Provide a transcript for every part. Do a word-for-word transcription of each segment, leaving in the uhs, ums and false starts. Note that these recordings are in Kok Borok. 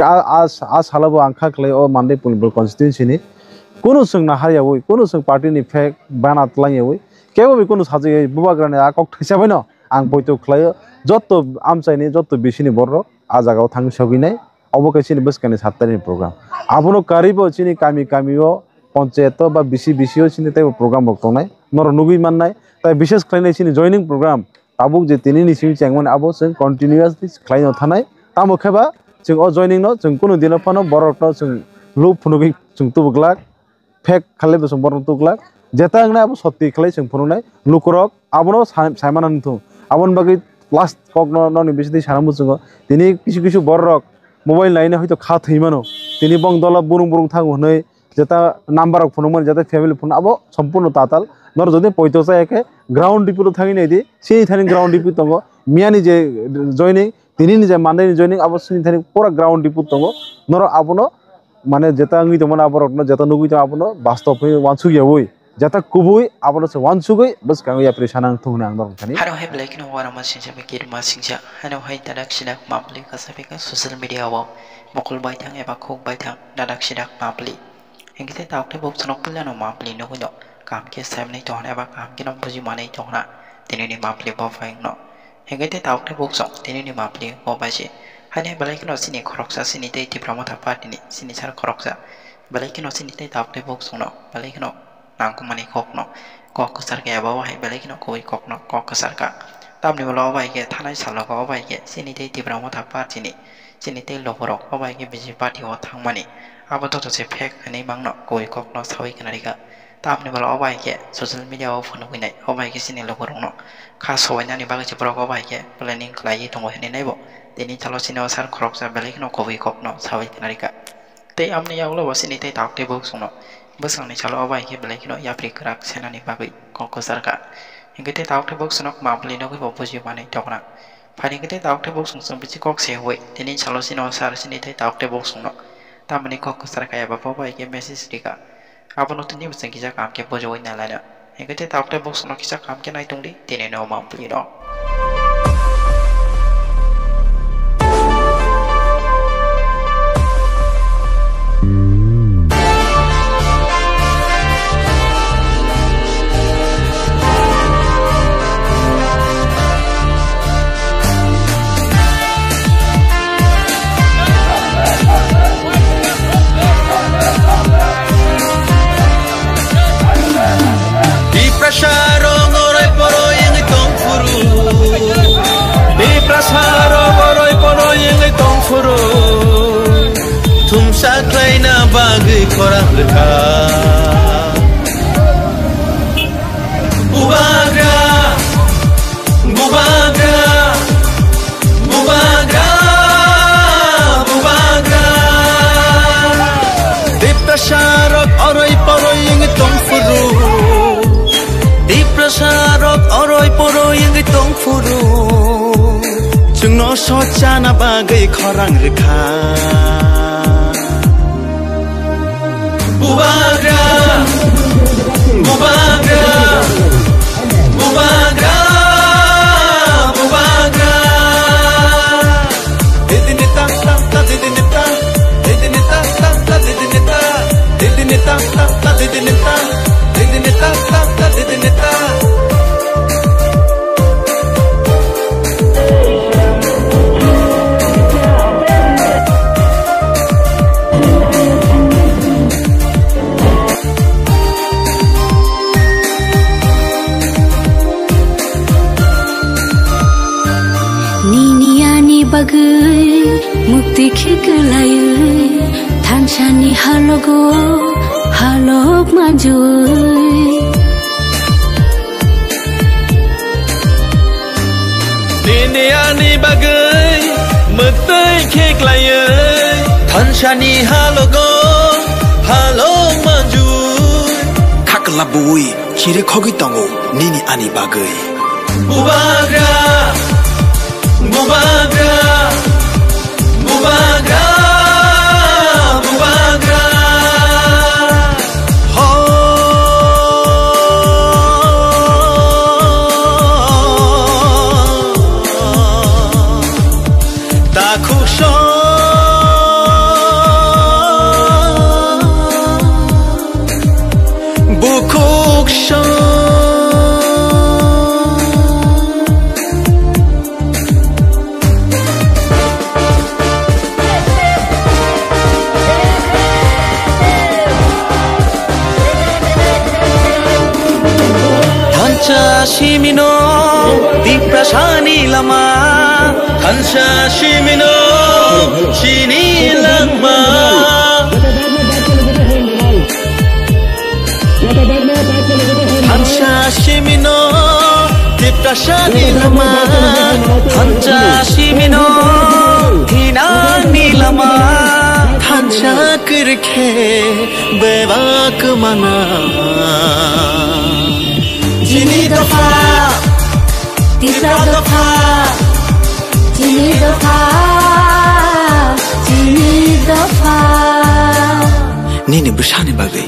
A, a, a salo bo ang kha khlai o Mandai Pulbul constituency ni. Kunu chwng nahar yawi, kunu chwng party ni fake bana twlang yawi, kebo bai kunu sajagwi bubagra ni a kok thaisa bai no ang poito khlai o. Jotto amchai ni, jotto bisi ni borok a jaga o thang sogwi nai. Obo khe chini bwskang ni sat tarikh ni program. Abono karwi bo chini kami kami o, ponchayat o ba bisi bisi o chini teibo program rok tongnai. Norok nugwi mannai. Tai bishes khlai nai chini joining program. Tabuk je tini ni simi chengmani abo chwng continuously khlai no thanai. Tamo khe ba chwng o joining no chwng kunu dino phano borok no chwng lub phunugwi chwng tubu glak. Fake khalai bo chwng borok tuklak. Jeta wngnai abo sotti khalai chwng phunuknai. Lukurok abono sa-, saimana nungthung. Aboni bagwi last kokno nokni bisingtwi sana muchungo. Tini kisu kisu bororok mobile naina hoito kha thwi mano. Tini bong dola burung burung thango hwnwi jeta number rok phunukmani, jeta family phunuk abo sompurno tatal. Norok jodi poito chaya khe ground report o thangwi naidi. Sini thani ground report tongo. Miyani je joining, tini ni je Monday ni joining abo sini thani pura ground report tongo. Norok abono mane jeta wngwi tongmani aborokno, jeta nugwi tong abono bastob hwnwi uansuk yaui, jeta kubui abono se uansugwi bwskango yapri sana wngthung hwnwi ang norok thani. Hano hai belai kheno uanama singsa bai kirima singsa, hano hai dadak sidak mapli kasa beka social media o mokol baithang eba khuk baithang dadak sidak mapli. Hingke tei tabuk tei bok chwng puilano mapli nugwi no kaham khe saimani tongna eba kaham kheno buji manwi tongna tini ni mapli bo bai wngno. Hingke tei tabuk tei bok chwng tini ni mapli bo bai se. Haini belai kheno chini khoroksa chini tei Tipra Motha Party ni chini sar khoroksa. Belai kheno chini tei tabuk tei bok chwngno belai kheno nangkukmani kokno kok kwchar khe abo hai belai kheno kubui kokno kok kwchar kha. Tamni ulo o bai khe thanai salo o bai khe chini tei Tipra Motha Party ni chini tei lukurok o bai khe B J P party o thangmani abo joto se fake hwnwi mangno kubui kokno saui khna rikha. Tamni bwla o bai khe social media o phunugwi nai o bai khe chini lukurokno kha sobainani bagwi se borok o bai khe planning khlaiwi tongo hwnwi naibo. Tini chalo chini o sar khoroksa belai kheno kubui kokno saui khna rikha. Tei amni yagulo bo chini tei tabuk tei bok chwngno bwswkni salo o bai khe belai kheno yapri kwrak senani bagwi kok kwchar kha. Hingke tei tabuk tei bok chwngno mapli nugwi bo buji manwi tongna. Phaini khe tei tabuk tei bok chwng chwng bithi kok se hoi tini salo chini o sar chini tei tabuk tei bok chwngno tamoni kok kwchar kha eba bo bai khe message rikha. Abono tini bwswng kisa kaham khe bujogwi nai laina. Hingke tei tabuk tei bok chwngno kisa kaham khe nai tongdi tini no mapli no. Tiprasa rok oroi poroi wngwi tong phuru. Tiprasa rok oroi poroi wngwi tong phuru. Thumsa khlaina bagwi khorang rwkha. Bubagra, bubagra, bubagra, bubagra. Tiprasa rok oroi poroi wngwi tong phuru. Tiprasa rok oroi poroi wngwi tong phuru. Chwngno sochana bagwi khorang rwkha. Bubagra, bubagra, bubagra, bubagra. Didini ta ta ta, didini ta, didini ta ta ta, didini ta, didini ta ta ta, didini ta, didini ta ta ta, didini ta. Nini ani bagwi mukti khe kwlaiwi thansani halogo halok manjui. Nini ani bagwi mwtwi khe klaiwi thansani halogo halok manjui. Khakla bui chiri khogwi tongo nini ani bagwi. Bubagra, bubagra, bubagra, bubagra. Ho. Takhuk song. Simino, Tiprasani lama, thansa simino, chini langma. Thansa simino, Tiprasani lama, thansa simino, hinani lama, thansa kirkhe, bebak mana. Chini dopha, Tipra dopha, chini dopha, chini dopha. Nini bwsani bagwi.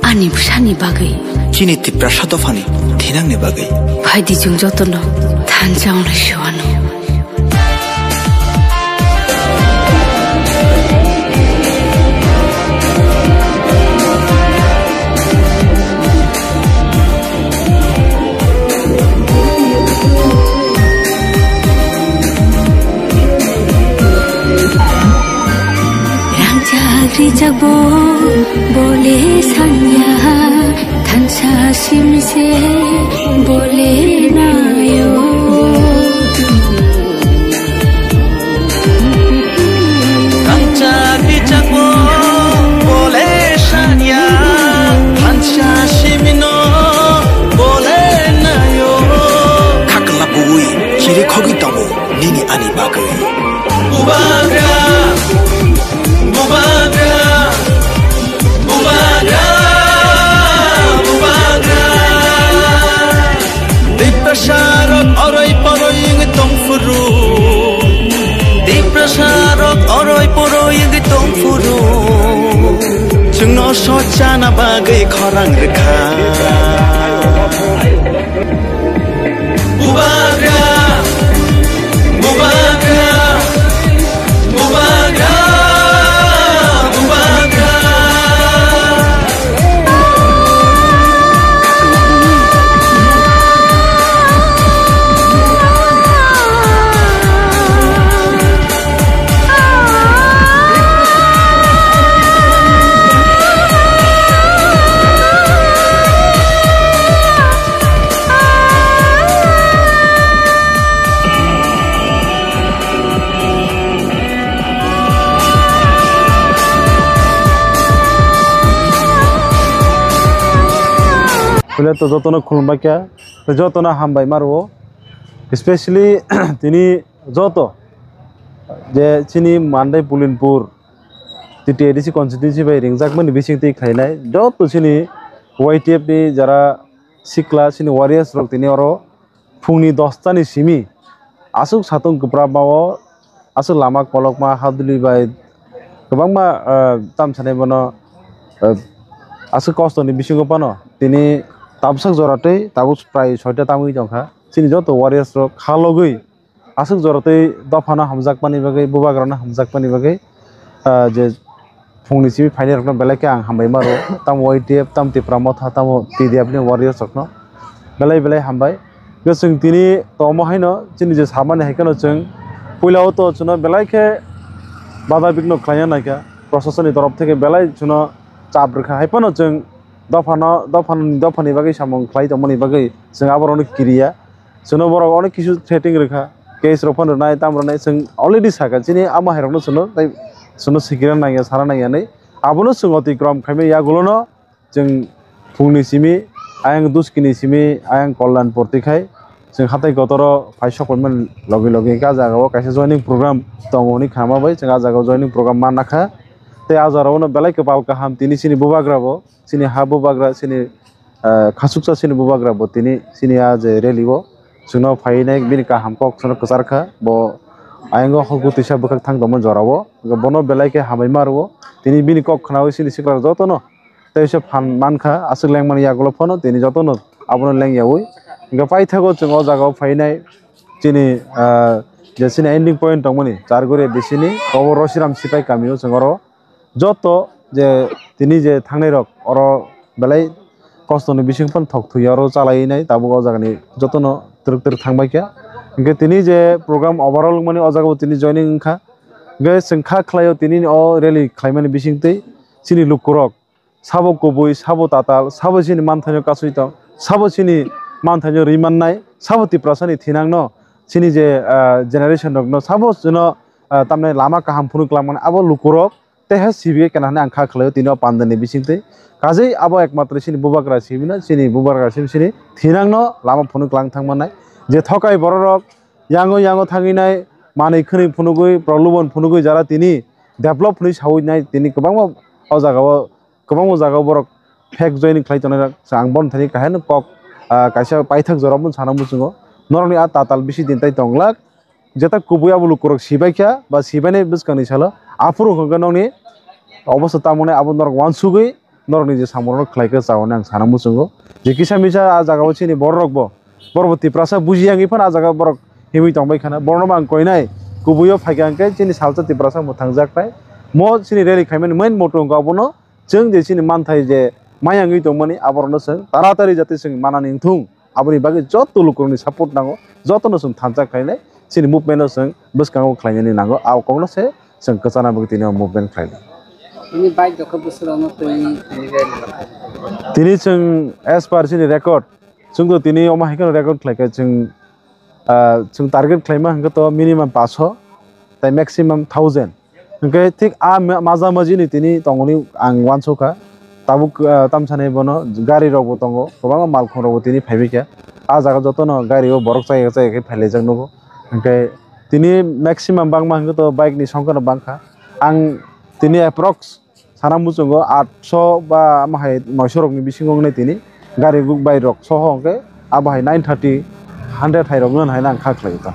Ani bwsani bagwi. Chini Tiprasa dophani thinangni bagwi. Phaidi chwng jotono thansa wnwi sewano. Rangchak rijak bo bole sanya, thansa simse bole nayo. Rangchak rijak bo bole sanya, thansa simino bole nayo. Khakla bui chiri khogwi tongo. Nini ani bagwi. Bubagra, bubagra, bubagra, bubagra. Tiprasa rok oroi poroi wngwi tongphuru. Tiprasa rok oroi poroi wngwi tongphuru. Chwngno sochana bagwi khorang rwkha. Bubagra, bubagra, bubagra, bubagra. Pule to jotono khulumbai kha, jotono hambai ma rwo, especially tini joto je chini Mandai Pulinpur T T A D C constituency bai ringjakmani bisingtwi khlainai joto chini Y T F ni jara sikla chini warriors rok tini oro phungni dosta ni simi aswk satung kwprapma o aswk lama kolokma haduli bai kwbangma, ah, tamsanai bono, ah, aswk kosto ni bisingo phano tini tabsak jora tei tabuk prai soita tamwi tongkha chini joto warriors rok kha logwi. Aswk jora tei dophano hamjakmani bagwi, bubagrano hamjakmani bagwi, ah, je phungni simi phainairokno belai khe ang hambai ma rwo. Tamo Y T F, tamo Tipra Motha, tamo T D F ni warriors rokno belai belai hambai. Hwnkhe chwng tini tomo haino chini je samani hai kheno chwng puila o to chwngno belai khe bada bikno khlaina naikha. Proshasoni torof theke belai chwngno chap rwkha. Hai phano chwng dophano, dophano, dophani bagwi samung khlai tongmani bagwi chwng aborokno kiriya. Chwngno borok onek kisu threatening rwkha, case rok phano rwnai, tamo rwnai, chwng already sakha, chini ama hai rokno chwngno tei chwngno sikirna nangya, sana nangya hinwi. Abono chwng otikrom khaimani yagulono chwng phungni simi, ayang Duskini simi, ayang Kollanpur twi khai chwng hatai kotoro phai sok paimani logi logi hwnkhe ah jagao kaisa joining program tongo hwnwi khnama bai chwng ah jagao joining program manna kha. Tei ah jorao no belai kwpal kaham tini chini bubagra bo, chini ha bubagra, chini ah, khasuksa chini bubagra bo tini chini a je rally o chwngno phainai bini kaham kok chwngno kwchar kha. Bo ayang o hokhu twisa bwkhak thang tongma jora o, bono belai khe hambai ma rwo. Tini bini kok khnaui chini sikla jotono tei se phan man kha, aswk lengmani yagulo phano tini jotono abono lengyaui. Hwnkhe paithago chwng o jaga o phainai chini, ah, je chini ending point tongmani Charguri A D C ni obo Rosiram Sipai kami o chwng oro joto je tini je thangnai rok oro belai kosto ni bising phano thok thwi oro chalai nai tabuk o jaga ni joto no twrwk twrwk thang bai kha. Hwnkhe tini je program overall wngmani o jaga o tini joining wngkha. Hwnkhe chwng kha khlai o tini o rally khlai mani bising twi chini luku rok sabo kubui, sabo tatal, sabo chini manthai no kasui tong, sabo chini manthaino rimannai, sabo Tiprasani thinangno, chini je, ah, generation rokno sabo chwngno, ah, tamni lama kaham phunuk langmani abo lukurok tei ha sibi kena hinwi ang kha khlaio tini o pandani bisingtwi. Kajei abo ekmatro chini bubagra sibino, chini bubagra sibi chini thinangno lama phunuk lang thangmannai. Je thokai bororok yango yango thangwi nai, manwi khwnwi phunugwi, prolobon phunugwi jara tini develop hwnwi sawi nai tini kwbangma o jagao, kwbangma jagao borok fake joining khlai tongnai rok. Ang bono thani kahino kok, ah, kaisa paithak jora bo sana muchungo. Norokni a tatal bisi din tai tonglak. Jeta kubui abo lukurok sibai kha ba sibainai bwskangni salo. Aphuru hwnkhe nokni obosta tamoni abo norok uansugwi norokni je samungrokno khlai khe chawani ang sana muchungo. Je kisa misa a jagao chini bororokbo, borokbo Tiprasa bujiya wngwi phano a jaga borok himwi tongbai khana. Borokno bo ang koinai, kubuio phaikha hwnkhe chini salsa Tiprasa mwthangjaknai. Mo chini rally khaimani main motto wngkha abono, chwng je chini manthai je maya wngwi tongmani aborokno chwng taratari jate chwng manani wngthung. Aboni bagwi joto lukurokni support nango, jotono chwng thansa khlainai, chini movement-o chwng bwskango khlainani nango, a kokno se chwng kwchana bagwi tini o movement khlainai. Nini bike dokhe bwswrokno twi, tini rally rok. Tini chwng as per chini record, chwngto tini omo hai kheno record khlaikha chwng, ah, chwng target khlaima hwnkhe to minimum paanch sho tei maximum thousand. Hwnkhe thik a ma-, maja majini tini tongoni ang uansukha. Tabuk, ah, tamsani bono gari rokbo tongo, kwbangma malkhung rokbo tini phaibaikha. A jaga jotono gari o borok chaya chaya khe phailaijak nugo. Hwnkhe tini maximum bangma hwnkhe to bike ni songkhano bangkha. Ang tini approx sana muchungo aat sho ba ama hai noi sho rokni bisingo wngnai tini. Gari guk bai rok soho hwnkhe abo hai nine thirty, hundred hai rok nang hai nang kha khlai ta.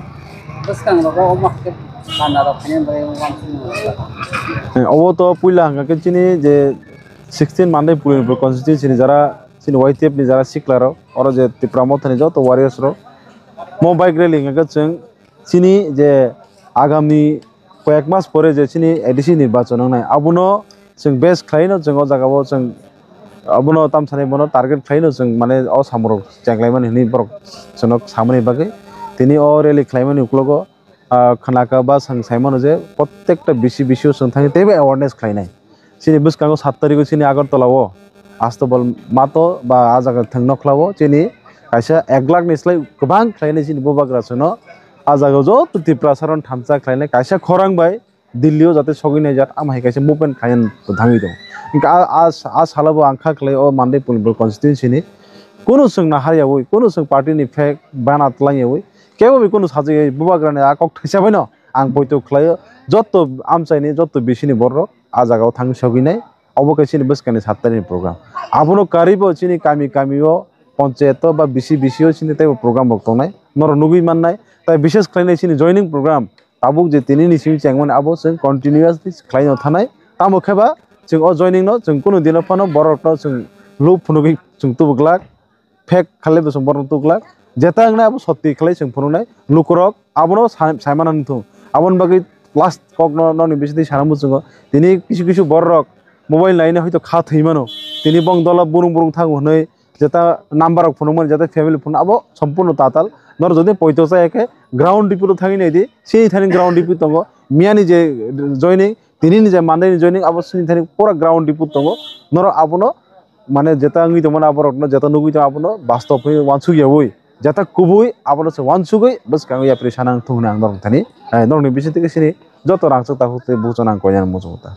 Bwskang rogo omo hai khe bana rok khaina bai wansukmung. Eh, obo to puila hwnkha khe chini je sixteen Mandai Pulinpur constituency ni jara chini Y T F ni jara sikla rok oro je Tipra Motha ni joto warriors rok mo bike rally hwnkha khe chwng chini je agami koyek mas pore je chini A D C nirbachon wngnai, abono chwng base khlaino chwng o jagao chwng abono tamsani bono target khlaino chwng mane o samungrok chenglaimani hinwi borok chwngno samani bagwi tini o rally khlaimani uklogo, ah, khnaka ba chwng saimano je prottekta bisi bisio chwng thangwi teibo awareness khlainai. Chini bwskango sat tarikh o chini Agartala o Astobal mato ba a jaga thwng nokla o chini kaisa ek lakh ni slai kwbang khlainai chini bubagra chwngno. A jaga o joto Tiprasa rok thansa khlainai kaisa khorang bai Delhi o jate sogwi naijak ama hai kaisa movement khlaiya thangwi tongo. Hwnkhe a, a, a salo bo ang kha khlai o Mandai Pulinpur constituency ni kunu chwng naharyawi, kunu chwng party ni flag bana twlangyawi, kebo bai kunu sajagwi bubagra ni a kok thaisa bai no ang poito khlaio. Joto amchaini, joto bisini borok a jaga o thangwi sogwi nai. Obo khe chini bwskangni sat tarikni program. Abono karwibo chini kami kami o, ponchayat o ba bisi bisi o chini teibo program rok tongnai. Norok nugwi mannai. Tai bishes khlainai chini joining program. Tabuk je tini ni simi chengmani abo chwng continuously khlaino thanai. Tamo khe ba chwng o joining no chwng kunu dino phano borok no chwng lub phunugwi chwng tubuglak. Fake khalai bo chwng borokno tuklak. Jeta wngnai abo sotti khalai chwng phunuknai. Lukurok abono sa-, saimana wngthung. Aboni bagwi last kokno nokni bisingtwi sana muchungo. Tini kisu kisu bororok mobile naina hoito kha thwi mano. Tini bong dola burung burung thango hwnwi jeta number rok phunukmani, jeta family phone abo sompurno tatal. Norok jodi poito chaya khe ground report o thangwi naidi. Chini thani ground report tongo. Miyani je joining, tini ni je Monday ni joining abo chini thani pura ground report tongo. Norok abono mane jeta wngwi tongmani aborokno jeta nugwi tongo abono bastob hwnwi uansuk yaui jeta kubui abono se uansugwi bwskango yapri sana wngthung hwnwi ang norok thani, eh, norokni bisingtwi sini joto rangchak takhuk tei buchano ang koinani muchungo ta.